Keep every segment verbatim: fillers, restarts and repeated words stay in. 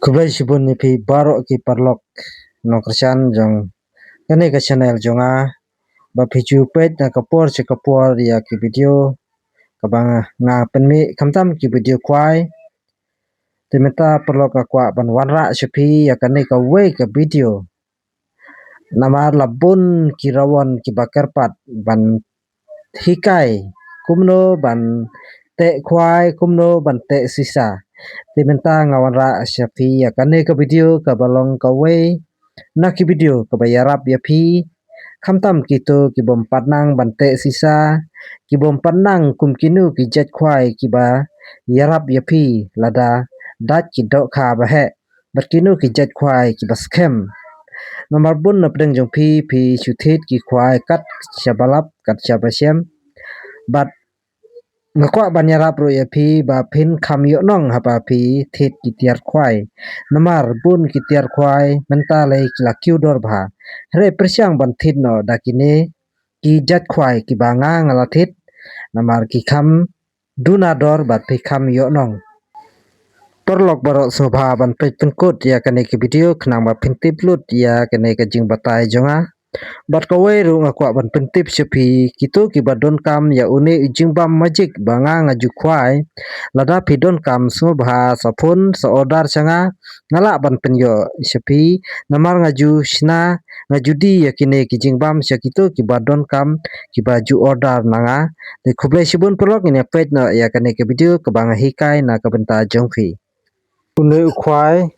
Khublei shibun ïa phi baroh ki paralok nongkyrshan jong kane ka channel jong nga, ba phi ju peit na ka por sha ka por ïa ki video kaba nga pynmih, khamtam ki video khwai. Te mynta paralok nga kwah ban wanrah sha phi ïa kane kawei ka video. Namar la bun ki rawon kiba kyrpad ban hikai kumno ban teh khwai, kumno ban teh sisa. Te mynta nga wanrah sha phi ïa kane ka video kaba long kawei na ki video kaba ïarap ïa phi, khamtam kito kibym pat nang ban teh sisa, kibym pat nang kum kino ki jait khwai kiba ïarap ïa phi lada dait ki dohkha ba heh, bad kino ki jait khwai kiba skhem. Namar bun na pdeng jong phi, phi shu thied ki khwai kat shaba lap kat shaba shem. Bad nga kwah ban ïarap ruh ïa phi ba phin kham ïoh nong haba phi thied ki tiar khwai. Namar bun ki tiar khwai mynta lei ki la kiew dor bha. Hynrei pyrshang ban thied noh da kine ki jait khwai kiba nga nga la thied. Namar ki kham duna dor bad phi kham ïoh nong. Paralok baroh sngewbha ban peit pynkut ïa kane ka video khnang ba phin tip lut ïa kane ka jingbatai jong nga. Bad kawei ruh nga kwah ban pyntip sha phi, kito kiba donkam ïa une u jingbam magic ba nga nga ju khwai. Lada phi donkam sngewbha sa phone sa order sha nga, nga lah ban pynïoh sha phi. Namar nga ju shna, nga ju die ïa kine ki jingbam sha kito kiba donkam, kiba ju order na nga. Te khublei shibun paralok, ngin ïa peit noh ïa kane ka video kaba nga hikai na ka bynta jong phi. Une u khwai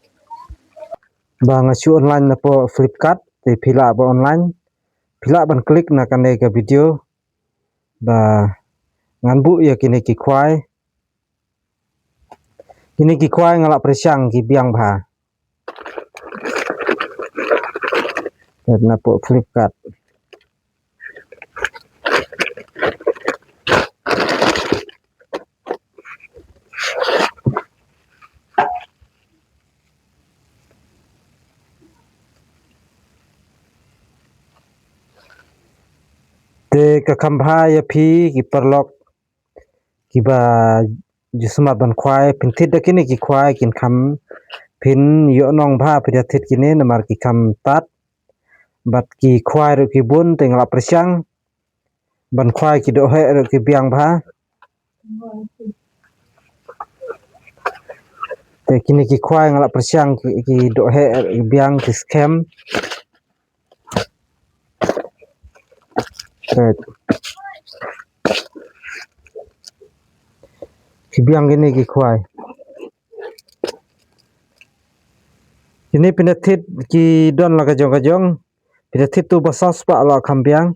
ba nga shu online na poh Flipkart, te phi lah ba online, phi lah ban klik na kane ka video ba ngan buh ïa kine ki khwai. Kine ki khwai nga lah pyrshang ki biang bha. Peit na poh Flipkart. Te ka kham bha ïa phi ki paralok kiba ju smat ban khwai, phin thied da kine ki khwai kin kham, phin ïoh nong bha phi da thied kine namar ki kham tad. Bad ki khwai ruh ki bun, te nga lah pyrshang ban khwai ki doh heh ruh ki biang bha. Te kine ki khwai nga lah pyrshang ki, ki doh heh ruh ki biang, ki skhem. Right. Ki biang kine ki khwai. Kine phin da thied ki don la ka jong ka jong. Phin da thied tu ba saw spah la kham biang.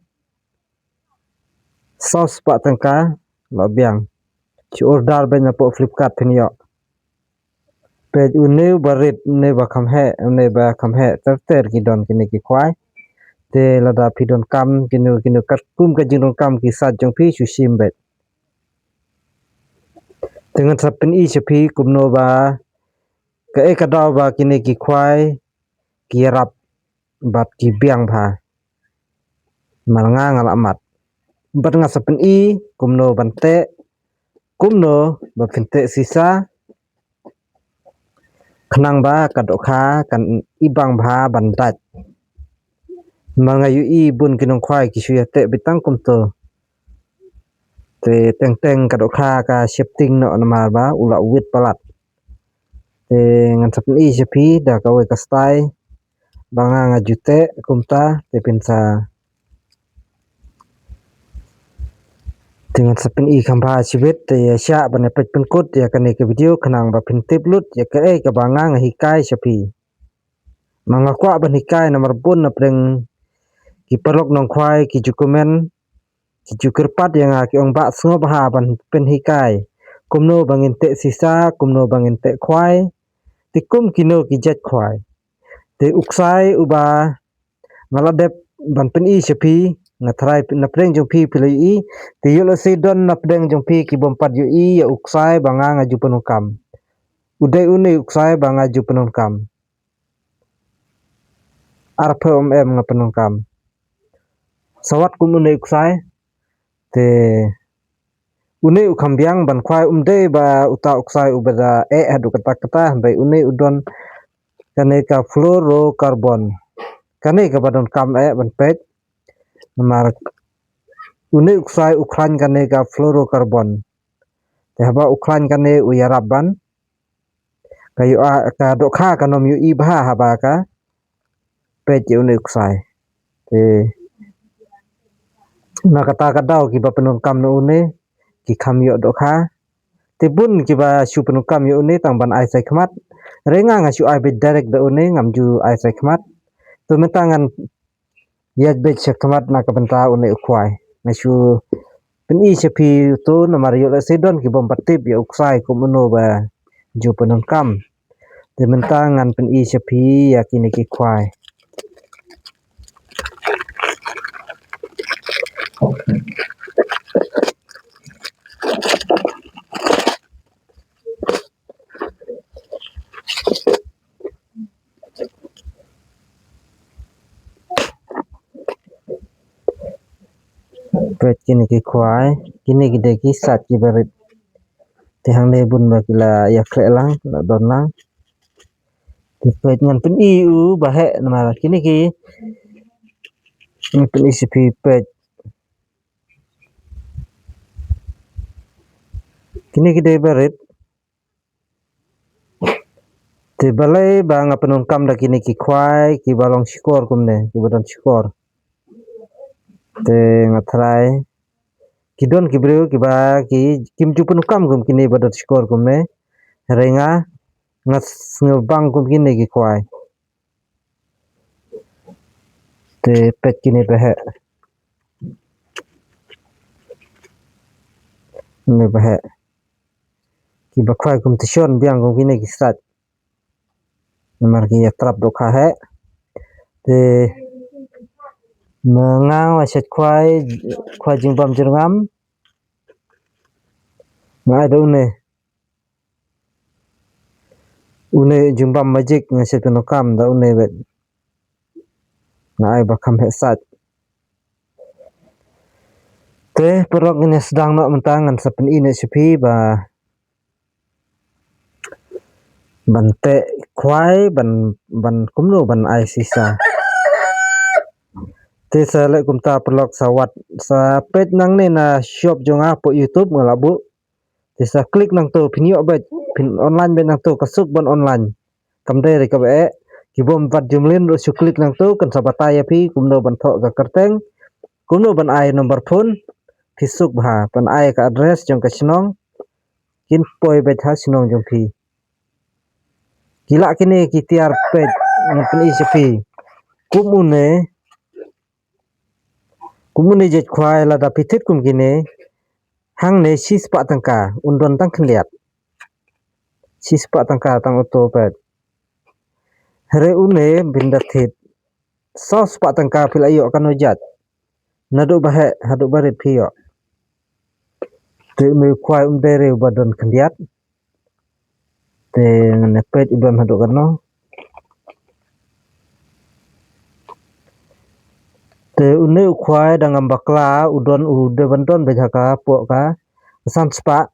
Saw spah tyngka la biang. Shu order beit na poh Flipkart phin ïoh. Peit une u ba rit, une ba kham heh, une ba kham heh ter ter ki don kine ki khwai. Te lada phi donkam kino kino katkum ka jingdonkam ki sait jong phi, shu shim beit. Te ngan sa pyni sha phi kumno ba kaei ka daw ba kine ki khwai ki ïarap bad ki biang bha. Namar nga nga lah mat. Bad nga sa pyni kumno ban teh, kumno ba phin teh sisa, khnang ba ka dohkha kan ibang bha ban dait. Namar nga ïohi bun ki nongkhwai ki shu ïa teh beit tang kumto. Te teng teng ka dohkha ka shepting noh namar ba u la wit palat. Te ngan sa pyni sha phi da kawei ka style ba nga nga ju teh kumta, te phin sa, te ngan sa pyni kham bha shibit. Te ïa shah ban ïa peit pynkut ïa kane ka video khnang ba phin tip lut ïa kaei kaba nga nga hikai sha phi. Ma nga kwah ban hikai namar bun na pdeng ki paralok nongkhwai ki ju comment, ki ju kyrpad ïa nga, ki ong ba sngewbha ban pynhikai kumno ba ngin teh sisa, kumno ba ngin teh khwai, te kum kino ki jait khwai. Te u ksai uba nga la dep ban pyni sha phi, nga tharai na pdeng jong phi phi la ïohi. Te ïoh lehse don na pdeng jong phi kibym pat ïohi ïa u ksai ba nga nga ju pyndonkam. U dei une u ksai ba nga ju pyndonkam. Arphew mm nga pyndonkam. Sa wat kum une u ksai. Te une u kham biang ban khwai, um dei ba uta u ksai uba da eh haduh katta katta, hynrei une u don kane ka fluorocarbon. Kane kaba donkam eh ban peit. Namar une u ksai u khlaiñ kane ka fluorocarbon. Te haba u khlaiñ kane u ïarap ban, ka ïoh, ka dohkha kan ym ïohi bha haba ka peit ïa une u ksai. Te na kata ka daw kiba pyndonkam na une ki kham ïoh dohkha. Te bun kiba shu pyndonkam ïa une tang ban ai shakhmat. Hynrei nga nga shu ai beit direct da une, ngam ju ai shakhmat. To mynta ngan ïa beit shakhmat na ka bynta une u khwai. Nga shu pyni sha phi to namar ïoh lehse don kibym pat tip ïa u ksai kum uno ba ju pyndonkam. Te mynta ngan pyni sha phi ïa kine ki khwai. Peit kine ki khwai, kine ki dei ki sait kiba rit. Te hangne bun ba ki la ïa khleh lang, la don lang. Te peit ngan pyni u ba heh namar kine ki, ngan pyni sha phi peit. Kine ki dei ba rit. Te balei ba nga pyndonkam da kine ki khwai kiba long shkor kumne, kiba don shkor. Te nga tharai ki don ki briew kiba ki, kim ju pyndonkam kum kine ba don shkor kumne. Hynrei nga, nga sngewbang kum kine ki khwai. Te peit kine ba heh. Kine ba heh. Kiba khwai competition biang kum kine ki sait. Namar ki ïa trap dohkha heh. Te ma nga nga sait khwai, khwai jingbam jyrngam. Nga ai da une. Une jingbam magic nga sait pyndonkam da une beit. Nga ai ba kham heh sait. Te paralok ngin ïa sdang noh mynta ngan sa pyni noh sha phi ba ban teh khwai ban, ban kumno ban ai shisha. Te sa leh kumta paralok sa wad sa peit nangne na shop jong nga hapoh YouTube nga la buh. Te sa click nangto phin ïoh beit, phin online beit nangto, ka suk ban online. Kam dei re kaba eh, ki bym pat ju mlien ruh shu click nangto, kan sa batai ïa phi kumno ban thoh ka kyrteng, kumno ban ai number phone, phi suk bha, ban ai ka address jong ka shnong, kin poi beit ha shnong jong phi. Ki lah kine ki tiar peit ngan pyni sha phi. Kum une, kum une jait khwai lada phi thied kum kine, hangne shispah tyngka, un don tang khyndiat. Shispah tyngka tang uto peit. Hynrei une phin da thied, sawspah tyngka phi la ïoh kano jait. Naduh ba heh haduh ba rit phi ïoh. Te une u khwai um dei re uba don khyndiat. Te ngan ïa peit u don haduh katno. Te une u khwai da ngam bakla u don, u dei ban don beit ha ka poh ka san spah.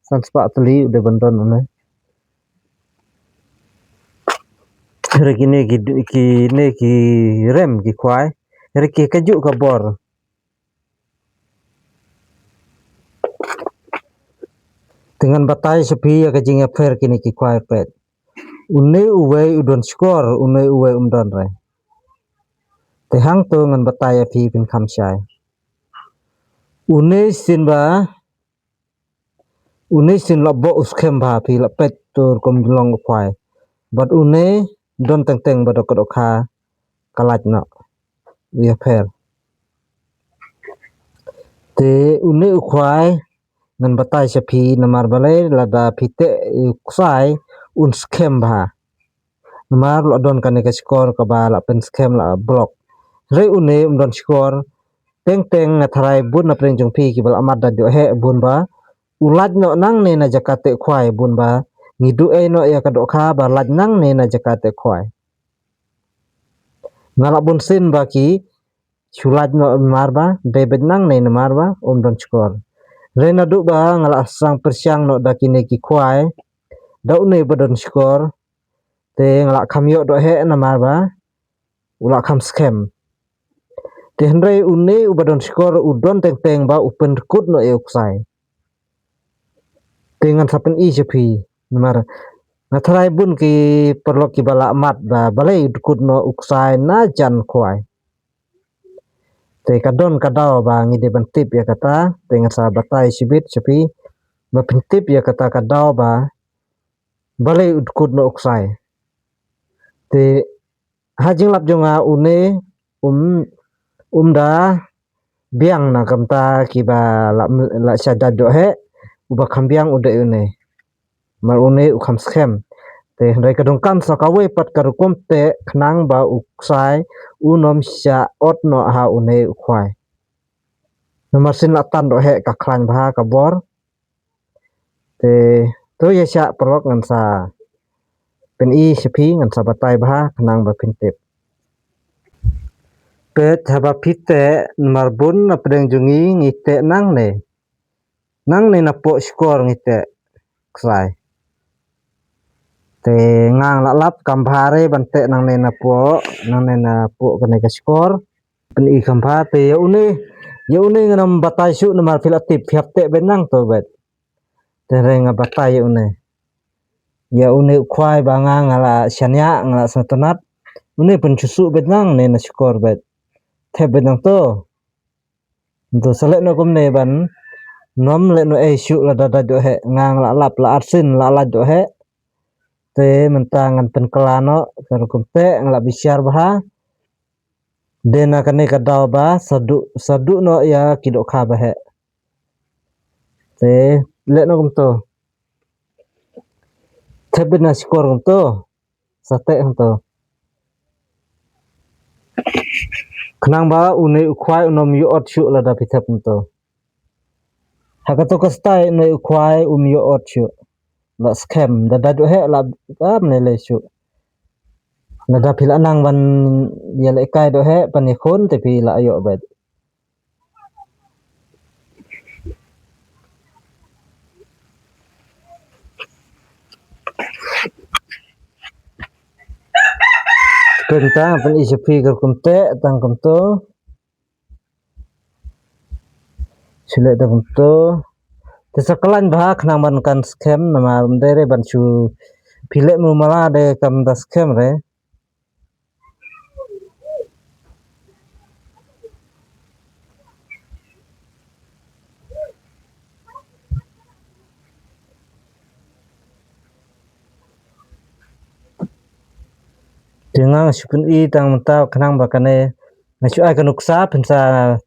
San spah tylli u dei ban don une. Hynrei kine ki, kine ki rem ki khwai. Hynrei ki kajuh ka bor. Te ngan batai sha phi ïa ka jingïapher kine ki khwai peit. Une uwei u don shkor, une uwei um don re. Te hangto ngan batai ïa phi phin kham shai. Une shisien ba, une shisien la boh u skhem bha phi la peit to rukom long u khwai. Bad une don teng teng ba dok ka dohkha ka lait noh. Ïapher. Te une u khwai ngan batai sha phi namar balei lada phi teh u ksai un skhem bha. Namar la don kane ka shkor kaba la pynskhem la block. Hynrei une um don shkor. Teng teng nga tharai bun na pdeng jong phi kiba la mad da ïoh heh bun ba u lait noh nangne na jaka teh khwai bun ba ngi duh ei noh ïa ka dohkha ba lait nangne na jaka teh khwai. Nga la bun sien ba ki shu lait noh namar ba dei beit nangne namar ba um don shkor. Hynrei naduh ba nga la sdang pyrshang noh da kine ki khwai da une ba don shkor. Te nga la kham ïoh doh heh namar ba u la kham skhem. Te hynrei une uba don shkor u don teng teng ba u pyndkut noh ïa u ksai. Te ngan sa pyni sha phi namar nga tharai bun ki paralok kiba la mad ba balei u dkut noh u ksai na jan khwai. Te ka don ka daw ba ngi dei ban tip ïa kata, te ngan sa batai shibit sha phi ba phin tip ïa kata ka daw ba balei u dkut noh u ksai. Te ha jinglap jong nga une um um da biang na ka bynta kiba la la sha dap doh heh, uba kham biang u dei une. Mar une u kham skhem. Te hynrei ka donkam sa kawei pat ka rukom teh khnang ba u ksai un ym shah ot noh ha une u khwai. Namar shisien la tan doh heh ka khlaiñ bha ka bor. Te to ïa shah paralok ngan sa pyni sha phi ngan sa batai bha khnang ba phin tip. Peit haba phi teh namar bun na pdeng jong ngi ngi teh nangne. Nangne na poh shkor ngi teh ksai. Te nga nga la lap kam bha re ban teh nangne na poh, nangne na poh kane ka shkor. Pyni kam bha te ïa une, ïa une ngan ym batai shuh namar phi la tip phi hap teh beit nangto beit. Te hynrei nga batai ïa une. Ïa une u khwai ba nga nga la shaniah nga la sngewtynnat. Une pynshuh shuh beit nangne na shkor beit. Thep beit nangto. Nto sa leh noh kumne ban ym leh noh ei shuh lada dait doh heh nga nga la lap la arsien la lait doh heh. Te mynta ngan pynkylla noh ka rukom teh nga la bishar bha. Dei na kane ka daw ba sa duh sa duh noh ïa ki dohkha ba heh. Te leh noh kumto. Thep beit na shkor kumto. Sa teh hangto. Khnang ba une u khwai un ym ïoh ot shuh lada phi thep hangto. Ha kato ka style une u khwai um ïoh ot shuh. La skhem da dait doh heh la kam ne lei shuh. Lada phi la nang ban ïalehkai doh heh ban ïakhun te phi la ïoh beit. Pynta pyn i sha phi ka rukom teh tang kumto. Shu leh da kumto. Te sa khlaiñ bha khnang ban kan skhem namar ym dei re ban shu phi leh mala de kam da skhem re. Te nga shu pyni tang mynta khnang ba kane nga shu ai ka nuksa pynsa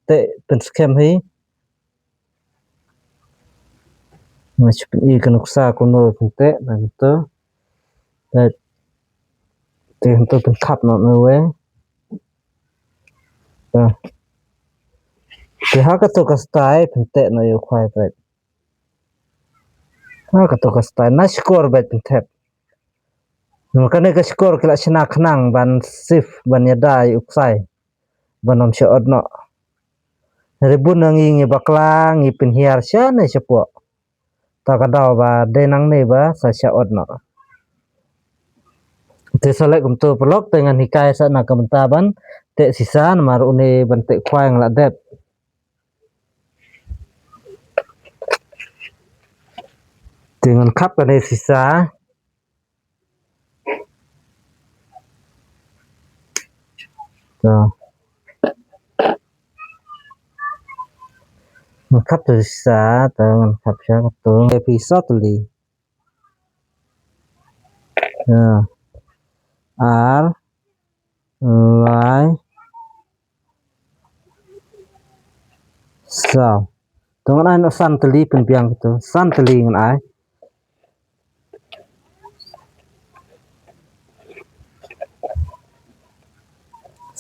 te pynskhem hi. Nga shu pyni ka nuksa kumno pynte nangto. Te te hangto pynkhap noh na wei. Te ha kato ka style pynte noh ïa u khwai beit. Ha kato ka style na shkor beit pynthep. Namar kane ka shkor ki la shna khnang ban sif ban ïada ïa u ksai. Ban ym shah ot noh. Hynrei bun na ngi ngi bakla ngi pynhiar shane shapoh. Ta ka daw ba dei nangne ba sa shah ot noh. Te sa leh kumto paralok te ngan hikai sa na ka bynta ban teh sisa namar une ban teh khwai nga la dep. Te ngan khap kane sisa. To. Ngan khap to sisa, to ngan khap sha to. Te phi saw tylli. To. Ar, lai, saw. To ngan ai noh san tylli pynbiang to. San tylli ngan ai.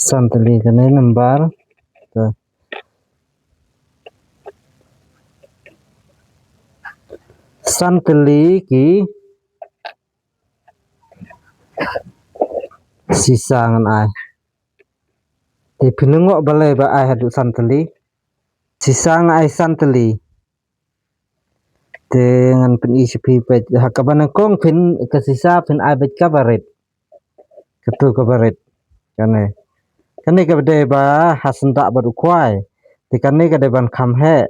San tylli kane number. To. San tylli ki sisa ngan ai. Te phi lyngngoh balei ba ai haduh san tylli. Sisa nga ai san tylli. Te ngan pyni sha phi beit ha kaba nyngkong phin ka sisa phin ai beit kaba rit. Katu kaba rit. Kane. Kane kaba dei ba ha syndah bad u khwai. Te kane ka dei ban kham heh.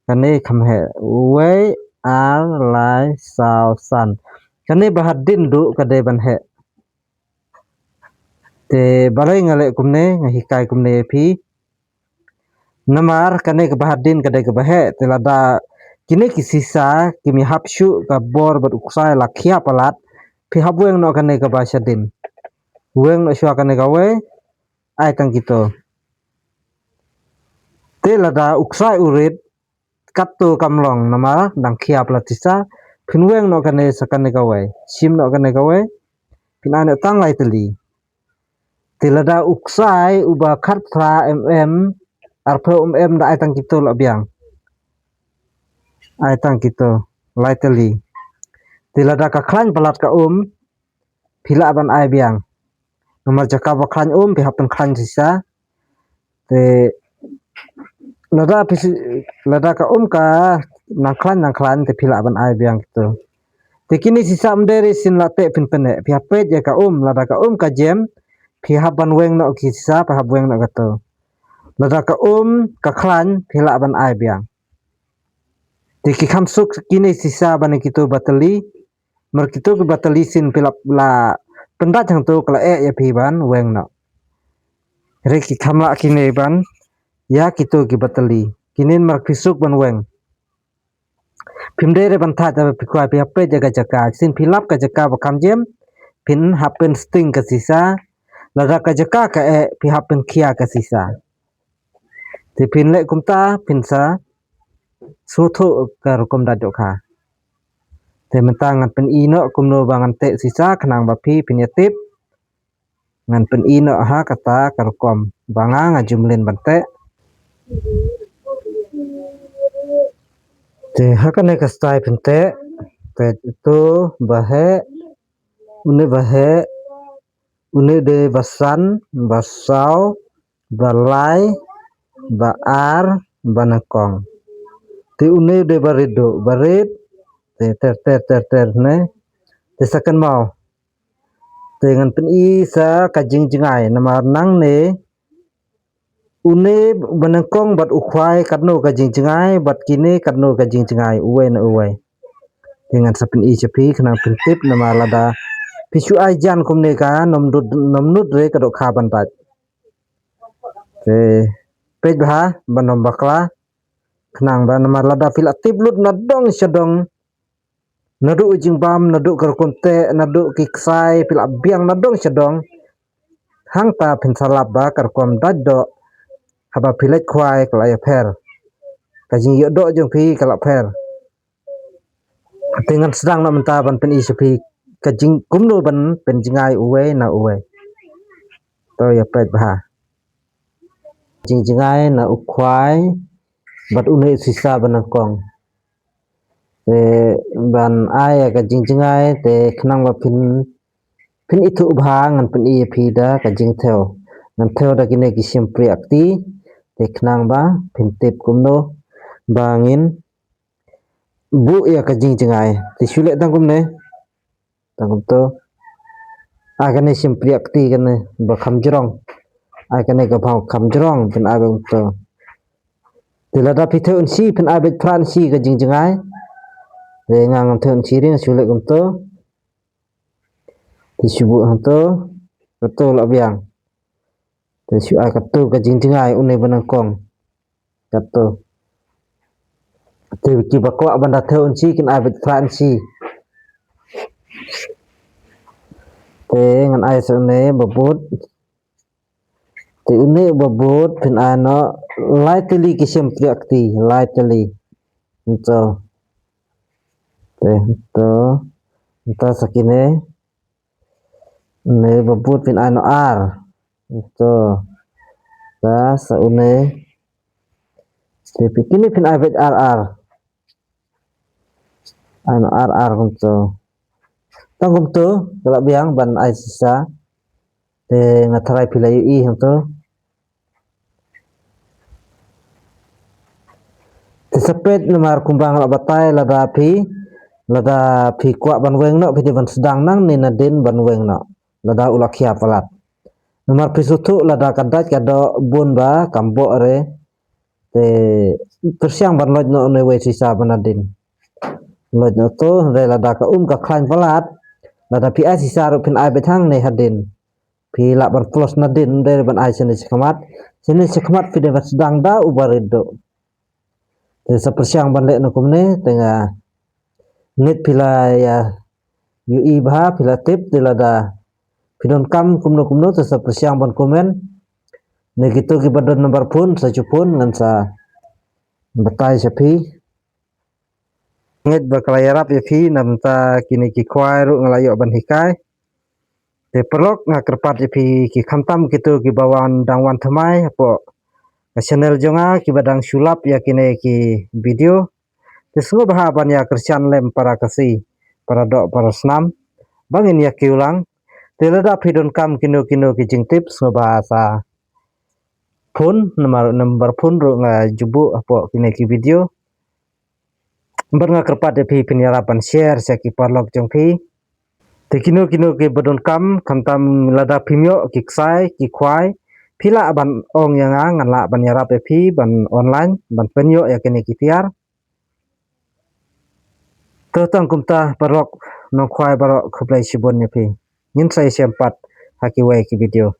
Kane kham heh. Wei, ar, lai, saw, san. Kane ba hadien duh ka dei ban heh. Te balei nga leh kumne, nga hikai kumne ïa phi. Namar kane kaba hadien ka dei kaba heh, te lada kine ki sisa kim ïahap shuh ka bor bad u ksai la khia palat, phi hap weng noh kane kaba shadien. Weng noh shuwa kane kawei, ai tang kito. Te lada u ksai u rit, katto kam long namar dang khia palat sisa, phin weng noh kane sa kane kawei, shim noh kane kawei, phin ai noh tang lai tylli. Te lada u ksai uba khatphra mm, arphew mm da ai tang kito lah biang. Ai tang kito, lai tylli. Te lada ka khlaiñ palat ka um, phi lah ban ai biang. Namar jaka ba khlaiñ um, phi hap pynkhlaiñ sisa. Te lada phi si-, lada ka um ka nang khlaiñ nang khlaiñ te phi lah ban ai biang kito. Te kine sisa ym dei re sien la teh phin pyneh, phi hap peit ïa ka um, lada ka um ka jem, phi hap ban weng noh ki sisa, phi hap weng noh kato. Lada ka um ka khlaiñ, phi lah ban ai biang. Te ki kham suk kine sisa ban kito ba tylli, mar kito kiba tylli sien phi lah la pyndait hangto ka la eh ïa phi ban weng noh. Re ki kham lah kine ban ïa kito kiba tylli. Kine mar phi suk ban weng. Phim dei re ban thait, phi kwah phi hap peit ïa ka jaka. Sien phi lap ka jaka ba kham jem, phin hap pynsting ka sisa. Lada ka jaka ka eh, phi hap pynkhia ka sisa. Te phin leh kumta, phin sa sngewthuh ka rukom dait dohkha. Te mynta ngan pyni noh kumno ba ngan teh sisa khnang ba phi phin ïa tip. Ngan pyni noh ha kata ka rukom ba nga nga ju mlien ban teh. Te ha kane ka style phin teh. Te uto ba heh, une ba heh, une dei ba san, ba saw, ba lai, ba ar, ba nyngkong. Te une dei ba rit duh, ba rit. Te ter ter ter ter ne. Te sa kynmaw. Te ngan pyni sa ka jingjngai namar nangne une ba nyngkong bad u khwai katno ka jingjngai bad kine katno ka jingjngai uwei na uwei. Te ngan sa pyni sha phi khnang phin tip namar lada phi shu ai jan kumne ka nym nud, nym nud re ka dohkha ban dait. Te peit bha ban nym bakla khnang ba namar lada phi la tip lut na dong sha dong. Naduh u jingbam, naduh ka rukom teh, naduh ki ksai, phi lah biang na dong sha dong. Hangta phin sa lap ba ka rukom dait doh. Haba phi leit khwai ka la ïapher. Ka jingïoh doh jong phi ka la pher. Te ngan sdang noh mynta ban pyni sha phi ka jing kumno ban pynjngai uwei na uwei. To ïa peit bha. Jingjngai na u khwai bad une u sisa ba nyngkong. Te ban ai ïa ka jingjngai te khnang ba phin, phin ithuh bha ngan pyni ïa phi da ka jingthew. Ngan thew da kine ki shympriahkti te khnang ba phin tip kumno ba ngin buh ïa ka jingjngai. Te shu leh tang kumne. Tang kumto. Ai kane shympriahkti kane ba kham jrong. Ai kane ka bha kham jrong phin ai ba kumto. Te lada phi thew un shi phin ai beit phra un shi ka jingjngai. Te nga ngam thew un shi ring shu leh kumto. Te shu buh hangto. Kato lah biang. Te shu ai kato ka jingjngai une ba nyngkong. Kato. Te kiba kwah ban da thew un shi kin ai beit phra un shi. Te ngan ai sa une ba bud. Te une ba bud phin ai noh lai tylli ki shympriahkti, lai tylli. Hangto. Te hangto. Hangto sa kine. Une ba bud phin ai noh ar. Hangto. Te sa une. Te phi kine phin ai beit ar ar. Ai noh ar ar kumto. Tang kumto ka lah biang ban ai sisa. Te nga tharai phi la ïohi hangto. Te sa peit namar kumba nga la batai lada phi, lada phi kwah ban weng noh phi dei ban sdang nangne nadien ban weng noh. lada u la khia palat. Namar phi sngewthuh lada ka dait ka doh bun ba kam bok re, te pyrshang ban loit noh une wei sisa ba nadien. Loit noh to, hynrei lada ka um ka khlaiñ palat, lada phi ai sisa ruh phin ai beit hangne hadien. Phi lah ban plus nadien, hynrei ban ai shane shakhmat, shane shakhmat phi dei ban sdang da u barit doh. Te sa pyrshang ban leh noh kumne, te nga ngeit phi la ïa ïohi bha, phi la tip, te lada phi donkam kumno kumno, te sa pyrshang ban comment. Ne kito kiba don number phone, sa ju phone ngan sa batai sha phi. Ngeit ba ka la ïarap ïa phi, namta kine ki khwai ruh nga la ïoh ban hikai. Te paralok, nga kyrpad ïa phi ki khamtam kito kiba wan dang wan thymmai hapoh ka channel jong nga, kiba dang shu lap ïa kine ki video. Te sngewbha ban ïa kyrshan lem para Khasi, para doh para snam, ba ngin ïa kiew lang. Te lada phi donkam kino kino ki jingtip, sngewbha sa phone, namar number phone ruh nga ju buh hapoh kine ki video. Bad nga kyrpad ïa phi phin ïarap ban share sha ki paralok jong phi. Te kino kino kiba donkam, khamtam lada phim ïoh ki ksai ki khwai, phi lah ban ong ïa nga, ngan lah ban ïarap ïa phi ban online ban pynïoh ïa kine ki tiar. To tang kumta paralok nongkhwai baroh, khublei shibun ïa phi. Ngin sa ïashem pat ha kiwei ki video.